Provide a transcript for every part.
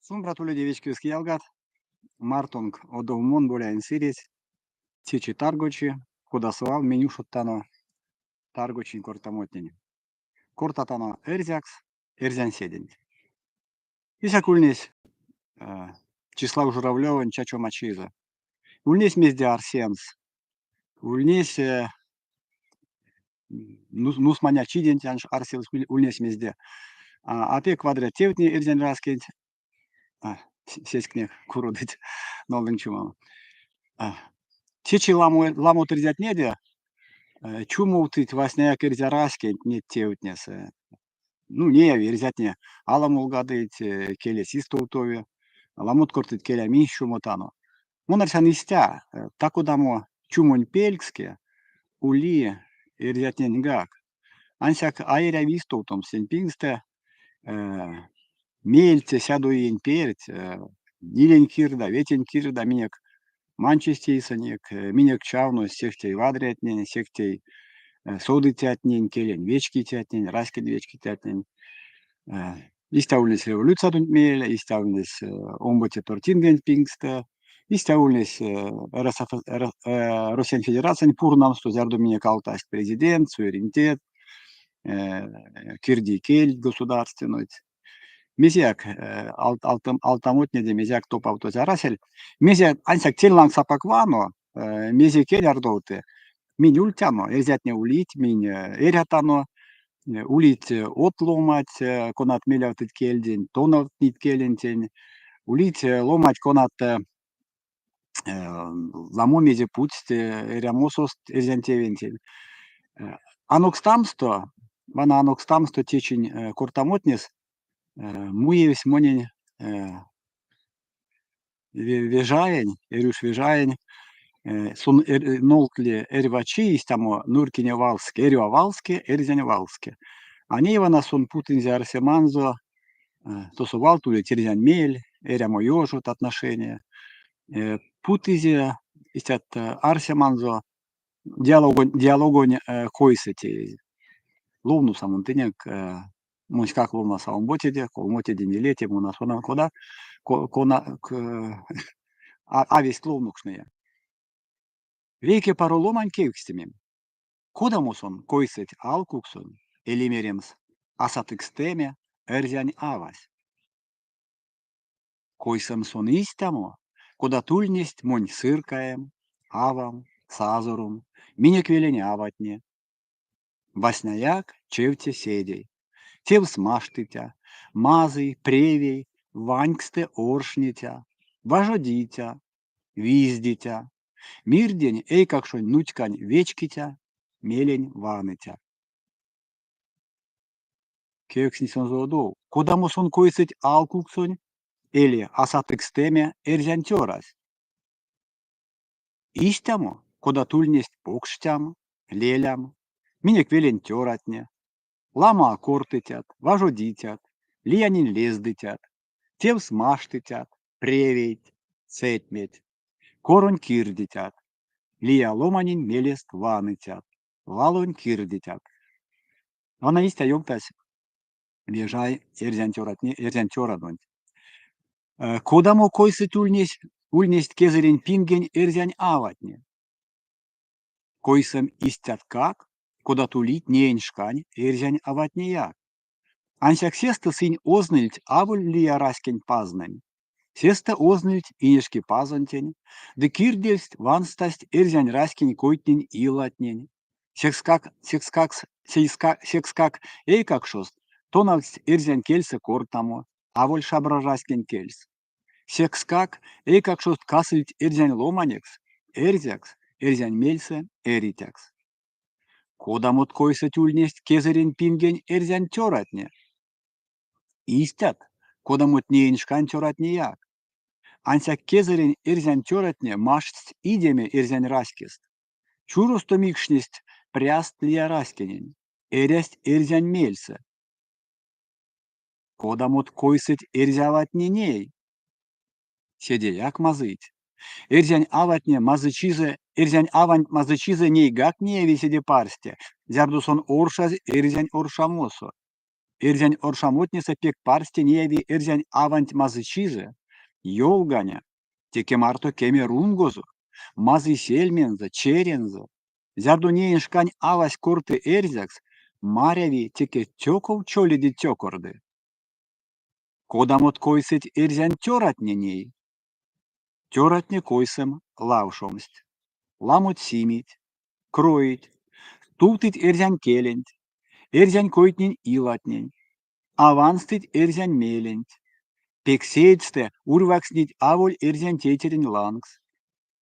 Шумбрат уледе, вечкевикс ялгат! Мартонк одов мон, Боляень Сыресь. Течи таргочи, кода свал, минь ушодтано таргочинь кортамотнень. Кортатано эрзякс, эрзянседенть. Исяк ульнесь Числав Журавлевонь чачома чизэ. Ульнесь мезде арсемс. Ульнесь нусманя чиденть арсемс ульнесь мезде. А пек вадря тевтне эрзянь раськенть сеськне куродыть нолдынь чумом. Течи ламот эрзятнеде чумовтыть васняяк эрзя раськенть неть тевтнесэ. Ну, неяви, эрзятне аламолгадыть, келесь истовтови. Ламот кортыть, келя, минсь чумотано. Мон арсян истя, та-кодамо чумонь пелькске ули эрзятненьгак. Ансяк а эряви истовтомс сень пингстэ меельце сядо иень перть нилень кирда, ветень кирда минек манчесть эйсэнек, минек чавность сехте вадрятнень, сехте содыцятнень, келень вечкицятнень, раськень вечкицятнень. Истя ульнесь революциядонть мейле, истя ульнесь омбоце тортингенть пингстэ, истя ульнесь Россиянь Федерациянь пурнамсто, зярдо минек алтасть президент, суверенитет, кирди кель государственнойть. Мезеяк алтамотнеде мезеяк топавтозь арасель. Мезе ансяк тень лангс апак вано, мезе кель ардовты, минь ультяно, эрзятне улить, минь эрятано, улить од ломать, конат мелявтыть кельденть, тонавтнить келентень, улить ломать, конат ламо мезе путсть эрямосост эрзянь тевентень. Анокстамсто, вана анокстамсто течинь кортамотнес муевсь монень Вежаень, Эрюш Вежаень, сон нолдтли эрьва чи истямо нурькине валске, эрьва валске, эрзянь валске. А ней вана сон путынзе арсеманзо, тосо валт улить эрзянь мель, эрямо ёжот, отношения. Путызе истят арсеманзо диалогонь, диалогонь койсэ теезь. Ловнуса мон тенек монськак ловнаса омбоцеде, колмотеде, нилеце, мон а содан кода, кона а весть ловнукшныя. Вейке паро ломань кевкстимим: кодамо сон койсэть алкуксонь, эли меремс, асатыкстэме эрзянь авась? Койсэм сон истямо, кодат ульнесть монь сырькаем, авам, сазором, минек велень аватне. Васняяк чевте седей, тевс маштыця, мазый, превей, ваньксстэ оршниця, важодиця, виздиця, мирдень эйкакшонь нуцькань вечкиця, мелень ваныця. Кевкстни сонзэ одов, кодамо сон койсэть алкуксонь эли асатыкстэме эрзянь цёрась? Истямо, кодат ульнесть покштям, лелям, минек велень цёратне, ламо а кортыцят, важодицят, лиянень лездыцят, тевс маштыцят, превейть, сэтьметь, коронь кирдицят, лия ломанень мелест ваныцят, валонь кирдицят. Вана истя ёвтась Вежай эрзянь цёратне, эрзянь цёрадонть. Кодамо койсэть ульнесь, ульнесть кезэрень пингень эрзянь аватне? Койсэм истяткак, кодат улить неень шкань эрзянь аватнеяк. Ансяк сестэ сынь озныльть аволь лия раськень пазнэнь. Сестэ озныльть Инешкипазонтень ды кирдевсть, ванстасть эрзянь раськень койтнень-илатнень. Секскак, секскак, секскак эйкакшост тонавтсть эрзянь кельсэ кортамо, аволь шабра раськень кельс. Секскак эйкакшост касыльть эрзянь ломанекс, эрзякс, эрзянь мельсэ эрицякс. Кодамот койсэть ульнесть кезэрень пингень эрзянь цёратне? Истят, кодамот неень шкань цёратнеяк. Ансяк кезэрень эрзянь цёратне маштсть идеме эрзянь раськест. Чуросто микшнесть пряст лия раськенень, эрясть эрзянь мельсэ. Кодамот койсэть эрзяватне ней? Седеяк мазыйть. Эрзянь аватне мазычизэ, эрзянь аванть мазычизэ нейгак неяви седе парсте, зярдо сон оршазь эрзянь оршамосо. Эрзянь оршамотнесэ пек парсте неяви эрзянь аванть мазычизэ, ёлганя, теке марто кеме рунгозо, мазый сельмензэ, черензэ. Зярдо неень шкань авась корты эрзякс, маряви, теке цёков чоледи-цёкорды. Кодамот койсэть эрзянь цёратне ней? Цёратне койсэм лавшомсть. Ламот симить, кроить, стувтыть эрзянь келенть, эрзянь койтнень-илатнень, а ванстыть эрзянь меленть. Пек сеедьстэ урьвакстнить аволь эрзянь тейтерень лангс.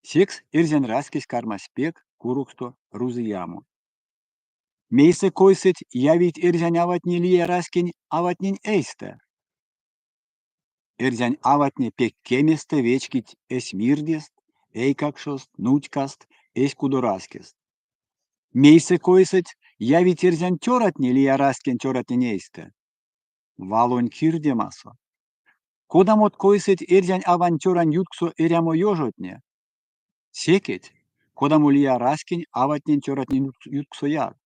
Секс эрзянь раськесь кармась пек куроксто рузыямо. Мейсэ койсэть явить эрзянь аватне лия раськень аватнень эйстэ? Эрзянь аватне пек кеместэ вечкить эсь мирдест, эйкакшост, нуцькаст, эсь кудораськест. Мейсэ койсэть явить эрзянь цёратне лия раськень цёратнень эйстэ? Валонь кирдемасо. Кодамот койсэть эрзянь авань-цёрань ютксо эрямо ёжотне? Секеть, кодамо лия раськень аватнень-цёратнень ютксояк.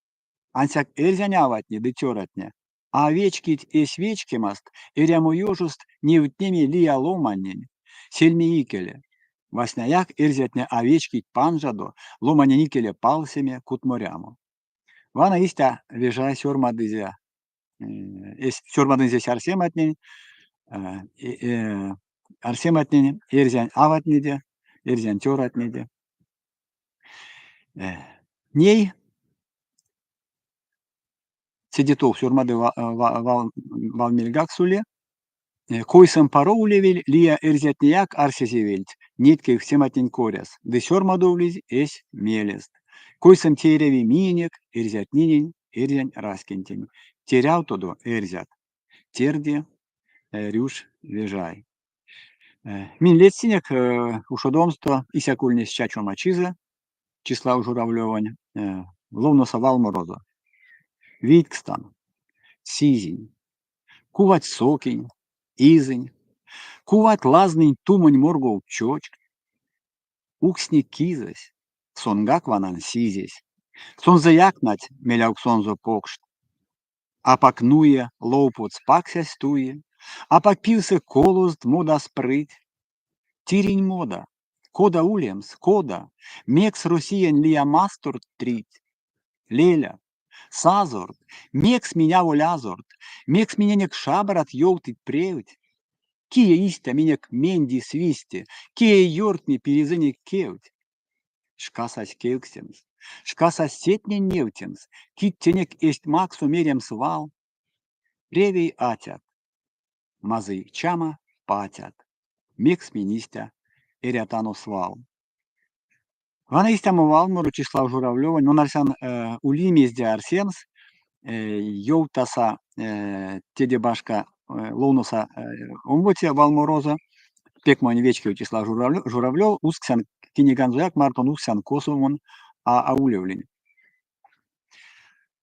Ансяк эрзянь аватне ды цёратне а вечкить эсь вечкемаст, эрямо ёжост невтнеме лия ломаннень, сельме икеле. Васняяк эрзятне а вечкить панжадо ломанень икеле палсеме, кутморямо. Вана истя Вежай сёрмадызе эсь сёрмадынзе арсематнень, арсематнень эрзянь аватнеде, эрзянь цёратнеде. Ней седе тов сёрмады валмельгакс уле. Койсэм паро улевель лия эрзятнеяк арсезевельть неть кевкстематнень коряс ды сёрмадовлизь эсь мелест. Койсэм те эряви миненек, эрзятненень, эрзянь раськентень. Терявтодо, эрзят! Терди Эрюш Вежай. Минь ледстинек ушодомсто исяк ульнесь чачома чизэ Числав Журавлевонь ловноса валморозо. Видькстан, сизинь, кувать сокинь, изынь, кувать лазнынь тумонь моргов чочкт. Уксни кизэсь, сонгак ванан сизесь. Сонзэяк, нать, мелявксонзо покшт. Апак нуе лов потс паксясь туи, апак пивсэ колозт модас прыть. Тиринь мода, кода улемс, кода, мекс Россиянь лия масторт трить? Лелят, сазорт, мекс минь аволь азорт, мекс миненек шабрат ёвтыть превть? Кие истя минек менди-свисти, кие ёртни пилезэнек кевть? Шка сась кевкстемс, шка сась сетнень невтемс, кить тенек эзть максо меремс вал. Превей атят, мазый чама патят, мекс минь истя эрятано свал? Вана истямо валморо Числав Журавлевонь, мон арсян, ули мезде арсемс, ёвтаса теде башка ловноса омбоце валморозо. Пек монь вечкеви Числав Журавлев, усксян книганзояк мартон усксян косо мон а улевлинь.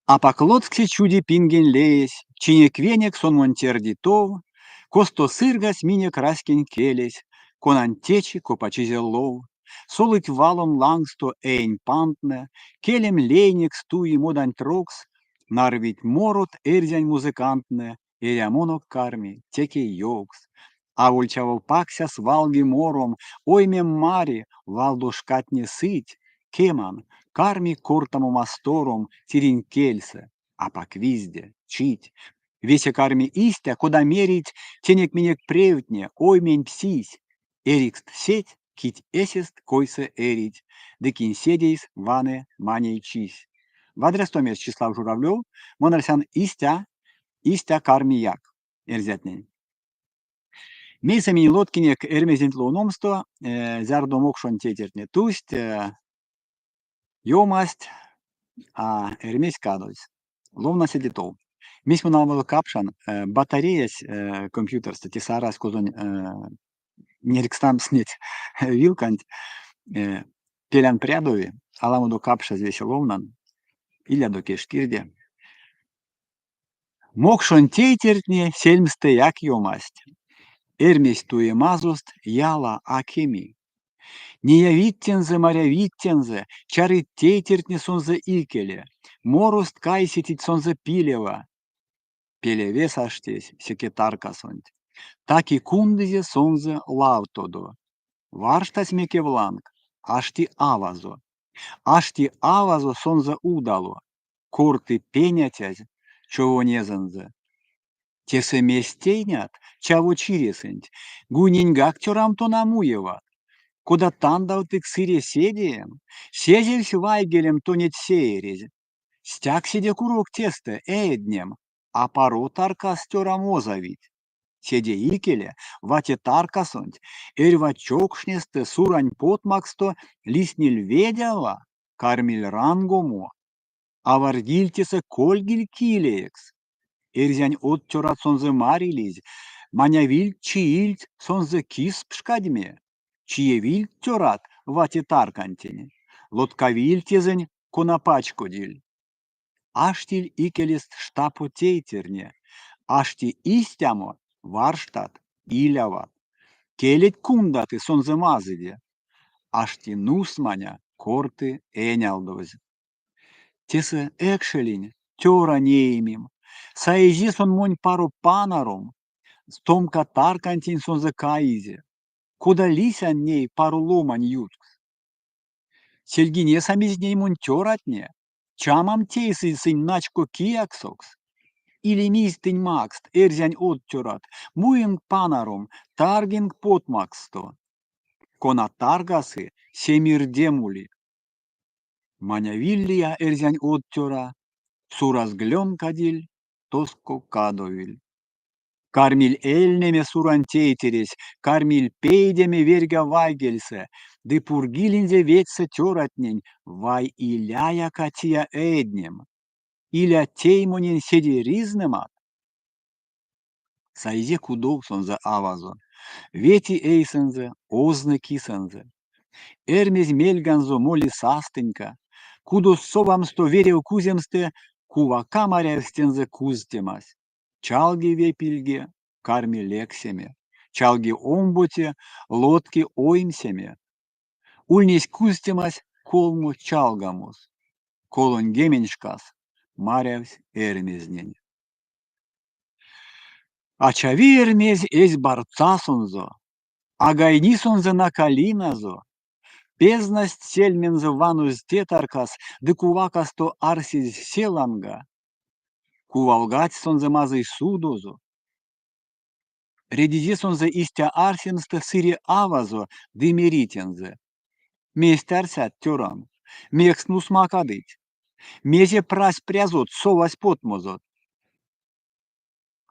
Апак лотксе чуди пингень леесь, чинек-венек сон монь терди тов, косто сыргась минек раськень келесь, конань течи копачизе лов. Солыть валом лангсто эень пандтнэ, келем лейнекс туи моданть трокс, нарвить морот эрзянь музыкантнэ, эрямонок карми теке ёвкс. Аволь чаво паксяс валги мором, оймем мари, валдо шкатне сыть, кеман, карми кортамо мастором тиринь кельсэ, апак визде, чить. Весе карми истя, кода мерить тенек минек превтне, оймень псись. Эрикст сеть, кить эсест койсэ эрить, ды кинь седейс ваны маней чись. Вадрясто мерсь Числав Журавлев, мон арсян истя, истя кармияк эрзятнень. Мейсэ минь лоткинек Эрьмезенть ловномсто, зярдо мокшонь тейтертне тусть, ёмасть, а Эрьмезь кадовсь. Ловна седе тов. Месь мон аламодо капшан, батареясь компьютерстэ, тесэ арась козонь нерькстамс неть вилканть, пелян прядови, аламодо капшазь весе ловнан, илядо кежкирде. Мокшонь тейтертне сельмстэяк ёмасть. Эрьмезь туемазост яла а кеми. Неявить тензэ, марявить тензэ, чарыть тейтертне сонзэ икеле, морост кайсетить сонзэ пилева. Пелевес аштесь секе таркасонть. Та-ки кундызе сонзэ лавтодо. Варштась мекевланг — ашти авазо. Ашти авазо сонзэ удало, корты пеняцязь човонезэнзэ: Тесэ мезть тейнят, чаво чиресэнть, гуйненьгак цёрам тон а муеват. Кода тандавтык сыре седеем, сезевсь вайгелем тонеть сеерезь. Стяк седе курок тестэ, эеднем, апаро таркас цёрам озавить. Седе икеле, ва те таркасонть, эрьва чокшнестэ Сурань потмакссто лисниль Ведява, кармиль рангомо, авардиль тесэ кольгиль килеекс. Эрзянь од цёрат сонзэ марилизь, манявильть-чиильть сонзэ кис пшкадеме, чиевильть цёрат ва те таркантень, лоткавильть тезэнь, кона пачкодиль. Аштиль икелест штапо тейтерне, ашти истямо, варштат, иляват. Келеть кундаты сонзэ мазыйде. Ашти нусманя, корты энялдозь. Тесэ экшелинь, цёра неимим. Саизе сон монь паро панаром, домка таркантень сонзэ каизе. Кода лисян ней паро ломань юткс? Сельгенесамизь ней монь цёратне, чамам тейсызь сынь начко кияксокс. Илимизь тынь макст, эрзянь од цёрат, муинк панаром, таргинк потмакссто. Кона таргасы, се мирдем ули. Манявиль лия эрзянь од цёра, Сурас глёнкадиль, тоско кадовиль. Кармиль эльнеме Сурань тейтересь, кармиль пейдеме верьга вайгельсэ ды пургилинзе ведьсэ цёратнень: Вай, иля яка тия эеднем, иля тей монень седей ризнэмат. Саизе кудов сонзэ авазо, вети эйсэнзэ, озны кисэнзэ. Эрьмезь мельганзо моли састынька. Кудос совамсто верев куземстэ кувака марявсь тензэ кузтемась. Чалги ве пильге, карми лексеме, чалги омбоце, лотки оймсеме. Ульнесь кузтемась колмо чалгамос. Колоньгеменьшкас марявсь Эрьмезнень. А чави Эрьмезь эсь барцасонзо, а гайни сонзэ накалиназо. Пезнасть сельмензэ ванозь те таркас ды кувакасто арсезь се ланга. Кувалгадсь сонзэ мазый судозо. Редизе сонзэ истя арсемстэ сыре авазо ды мери тензэ: Мезть арсят, цёрам, мекс нусмакадыть? Мезе прась прязот, совась потмозот?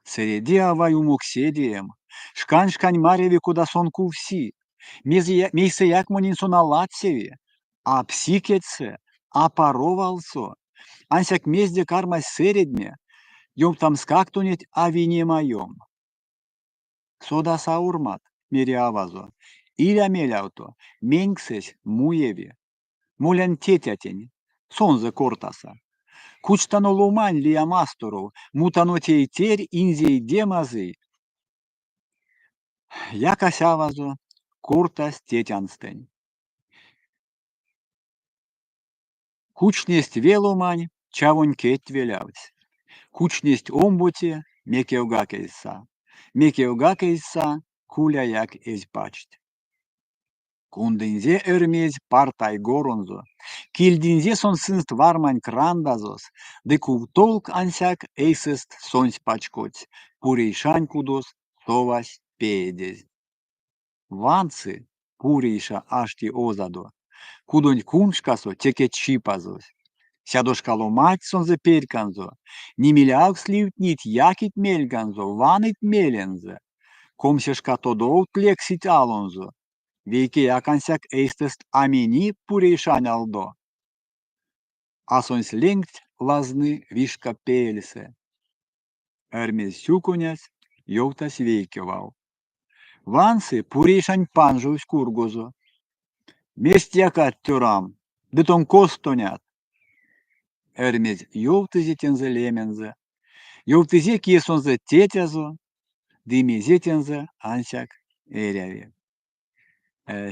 Сэреди авай умок седеем, шкань-шкань маряви, кода сон кувси. Мейсэяк монень сон а ладсеви, а пси кедьсэ, а паро валсо. Ансяк мезде кармась сэредме, ёвтамскак тонеть а винемаём. Содаса ормат, мери авазо, иля мелявто, меньксэсь муеви. Молян тетятень, сонзэ кортаса. Кучтано ломань лия масторов, мутано тейтерь инзейде мазый. Якась авазо, кортась тетянстэнь. Кучнесть ве ломань, чавонь кедть велявтсь. Кучнесть омбоце, мекевгак эзь са. Мекевгак эзь са, куляяк эзь пачть. Кундынзе Эрьмезь парт айгоронзо, кильдинзе сон сынст вармань крандазос, ды кувтолк ансяк эйсэст сонсь пачкодсь, Пурейшань кудос совась пеедезь. Вансы, Пурейша ашти озадо, кудонть куншкасо теке Чипазось. Сядошка ломанть сонзэ перьканзо, нимилявкс ливтнить, якить мельганзо, ваныть мелензэ. Комсешка тодовт лексить алонзо. Вейкеяк ансяк эйстэст а мени Пурейшань алдо. А сонсь ленгть лазны вишка пеельсэ. Эрьмезь сюконясь, ёвтась вейке вал. Вансы, Пурейшань панжовсь кургозо. Мезть якат, цёрам, ды тон костонят? Эрьмезь ёвтызе тензэ лемензэ, ёвтызе, кие сонзэ тетязо ды мезе тензэ ансяк эряви.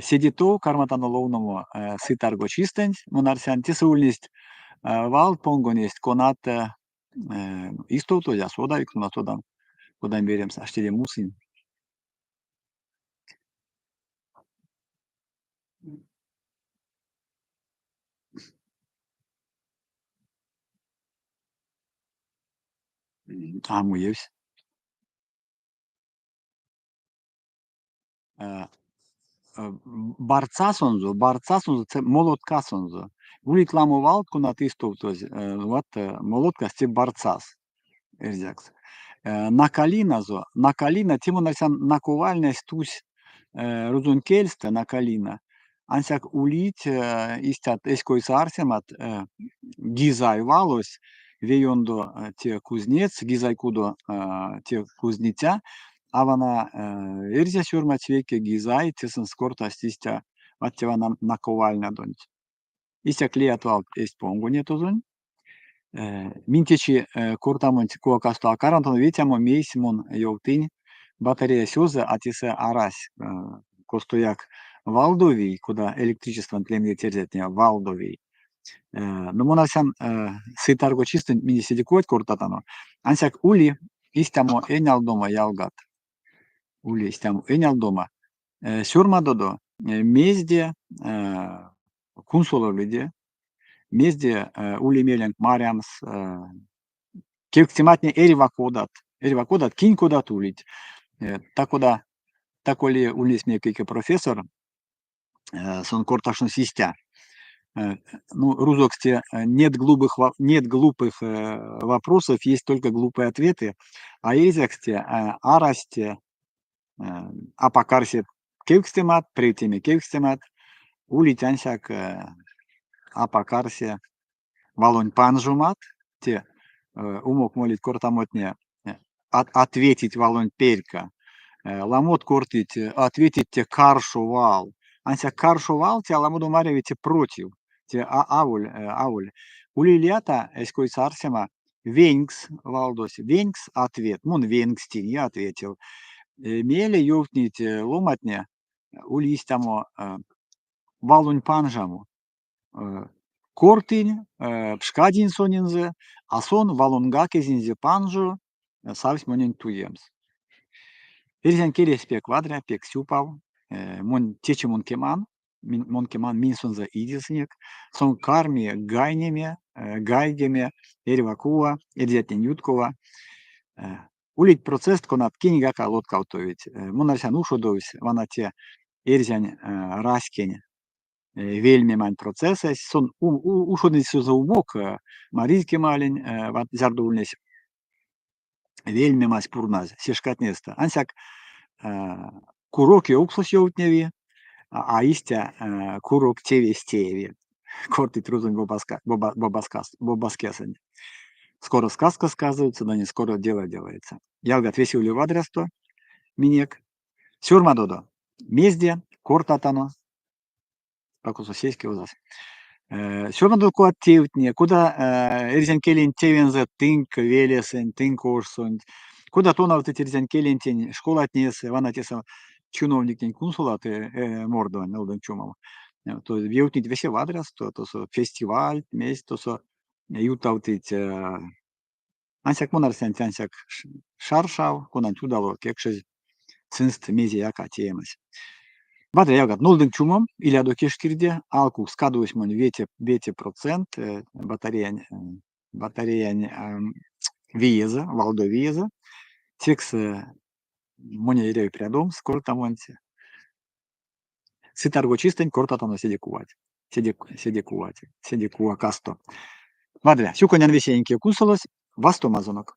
Седе тов карматано ловномо сы таргочистэнть, мон арсян, тесэ ульнесть валт понгонесть, конат Истовтозь, а содави, кона содан, кода меремс, аштеде мусынь. А муевсь. Барцасонзо, барцасонзо, це молоткасонзо. Улить ламо валт, конат истовтозь, вот молоткась те барцас эрзякс. Накалиназо, накалина, те мон арсян наковальнясь тусь рузонь кельстэ, накалина. Ансяк улить истят эсь койсэ арсемат, гизай валось, ве ёндо те кузнец, гизай кудо те кузниця, а вана эрзя сёрмадсь вейке гизай, те сынст кортасть истя, ват те вана наковальнядонть. Истяк лият валт эзть понгоне тозонь. Минь течи кортамонть кувакасто а карматано ветямо, мейсь мон ёвтынь батареясь озы, а тесэ арась костояк валдо вий, кода электричестванть лемдить эрзятне, валдо вий. Но мон арсян, сы таргочистэнть минь седе кувать кортатано. Ансяк ули истямо энялдома, ялгат. Ули истямо энялдома. Сёрмадодо, мезде кунсоловлиде, мезде ули меленк марямс, кевкстематне эрьва кодат, эрьва кодат, кинь кодат улить. Та-кода, та-коли ульнесь минек вейке профессор, сон кортакшнось истя. Ну, рузокс те нет глупых вопросов, есть только глупые ответы. А эрзякс те арасть апак арсе кевкстемат, превтеме кевкстемат, улить ансяк апак арсе валонь панжомат, те умок молить кортамотне ответить валонть перька. Ламот кортыть ответить те каршо вал. Ансяк каршо вал те аламодо маряви те против, те аволь, аволь. Ули лията эсь койсэ арсема венькс валдось, венькс ответ. Мон венкстинь, я ответил. Мейле ёвтнить ломатне, ули истямо валонь панжамо. Кортынь, пшкадинь сонензэ, а сон валонгак эзинзе панжо, савсь монень туемс. Эрзянь келесь пек вадря, пек сюпав. Мон течи мон кеман, мон кеман, минь сонзэ идесынек. Сон карми гайнеме, гайгеме эрьва кува, эрзятнень юткова. Улить процесст, конат киньгак а лоткавтовить. Мон арсян, ушодовсь вана те эрзянь раськень вельмемань процессэсь. Сон ушодовсь умок, Маризь Кемалень, зярдо ульнесь вельмемась пурназь се шкатнестэ. Ансяк курок ёвксось ёвтневи, а истя курок тевесь тееви, кортыть рузонь бобаскесэнть. Скоро сказка сказывается, но не скоро дело делается. Ялгат, весе ули вадрясто минек. Сёрмадодо, мезде кортатано, покосо сеське озась. Сёрмадодо кодат тевтне, кода эрзянь келенть тевензэ тынк велесэнть, тынк ошсонть, кода тонавтыть эрзянь келентень школатнесэ, вана тесэ чиновниктнень кунсолат Мордовань, Нолдынк чумом. То ёвтнить весе вадрясто, тосо фестивальть, мезть тосо ютавтыть. Ансяк мон арсян, ансяк шаршав, конанть удало кекшезь сынст мезеяк а теемась. Вадря, ялгат, нолдынк чумом, илядо кежкирде, алкукс кадовсь монь 5% батареянь виезэ, валдо виезэ. Секс монь эряви прядомс кортамонть. Сы таргочистэнть кортатано седе кувать, седе, седе кувать, седе кувакасто. Вадря, сюконян весенень, кие кунсолось, вастомазонок.